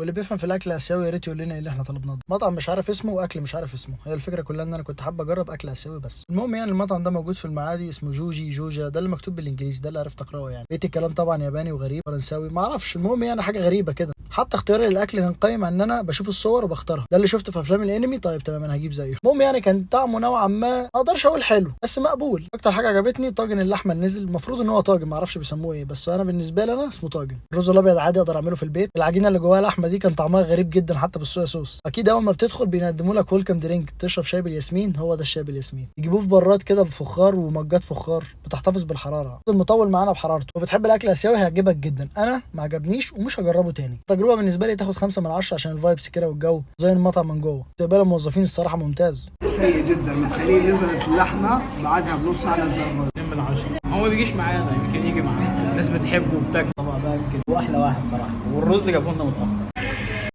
واللي بيفهم في الاكل الاسيوي يا ريت يقول لنا ايه اللي احنا طلبناه ده. مطعم مش عارف اسمه واكل مش عارف اسمه. هي الفكرة كلها ان انا كنت حابة اجرب اكل اسيوي بس. المهم يعني المطعم ده موجود في المعادي، اسمه جوجي جوجا، ده اللي مكتوب بالانجليزي، ده اللي عرفت اقراه يعني. بقيت الكلام طبعا ياباني وغريب فرنساوي ما اعرفش. المهم يعني حاجة غريبة كده. حتى اختياري للاكل كان قايم على ان انا بشوف الصور وبختارها، ده اللي شفته في افلام الانمي، طيب تمام انا هجيب زيه. المهم يعني كان طعمه نوعا ما اقدرش اقول حلو بس مقبول. اكتر حاجة عجبتني طاجن اللحمة اللي نزل، المفروض ان هو طاجن ما اعرفش بيسموه ايه، بس انا بالنسبة لي انا اسمه طاجن. الرز الابيض عادي اقدر اعمله في البيت. العجينة اللي جواها لحمه دي كان طعمها غريب جدا حتى بالصويا صوص. اكيد اول ما بتدخل بيقدموا لك welcome drink، تشرب شاي بالياسمين، هو ده الشاي بالياسمين. يجيبوه في براد كده بفخار ومجات فخار بتحتفظ بالحرارة، المطول معانا بحرارته. وبتحب الاكل الاسيوي هيعجبك جدا. انا ما عجبنيش ومش هجربه تاني. التجربة بالنسبة لي تاخد 5 من 10 عشان ال vibes كده والجو زي المطعم من جوه. استقبال الموظفين الصراحة ممتاز. سيء جدا، متخيلين نزلت اللحمة بعدها بنص ساعة نزل الرز. 2 من 10. هو ما بيجيش معانا، يمكن يجي معانا الناس بتحبه وبتاكل. طبعا ده يمكن هو احلى واحد صراحة، والرز جابوه لنا متاخر.